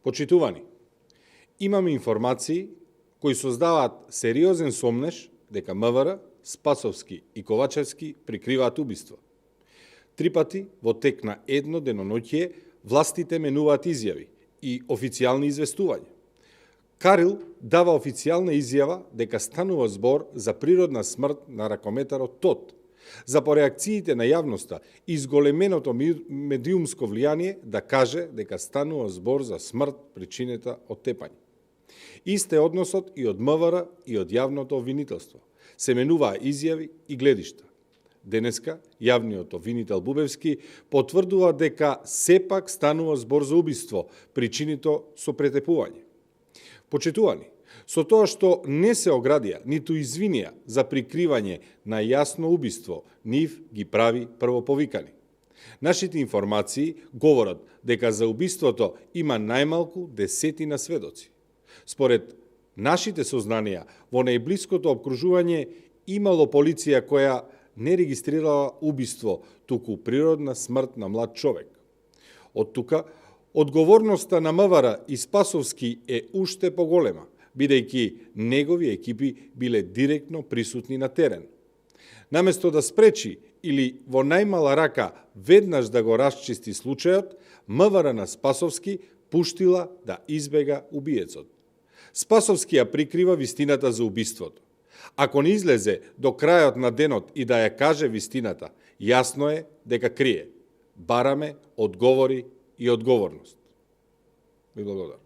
Почитувани, имаме информации кои создаваат сериозен сомнеш дека МВР, Спасовски и Ковачевски прикриваат убиство. 3 пати во тек на едно деноноќие властите менуваат изјави и официјални известувања. Карил дава официјална изјава дека станува збор за природна смрт на ракометарот Тот, за по реакциите на јавноста и зголеменото медиумско влијание да каже дека станува збор за смрт причинета од тепање. Ист е односот и од МВР и од јавното обвинителство. Се менуваа изјави и гледишта. Денеска јавниот обвинител Бубевски потврдува дека сепак станува збор за убиство, причинито со претепување. Почитувани, со тоа што не се оградија, ниту извинија за прикривање на јасно убиство, нив ги прави првоповикани. Нашите информации говорат дека за убиството има најмалку 10 сведоци. Според нашите сознанија, во најблиското обкружување имало полиција која не регистрирала убиство, туку природна смрт на млад човек. Од тука, одговорноста на МВР и Спасовски е уште поголема, бидејќи негови екипи биле директно присутни на терен. Наместо да спречи или во најмала рака веднаш да го расчисти случајот, МВР на Спасовски пуштила да избега убиецот. Спасовски ја прикрива вистината за убиството. Ако не излезе до крајот на денот и да ја каже вистината, јасно е дека крие. Бараме одговори и одговорност. Ви благодарам.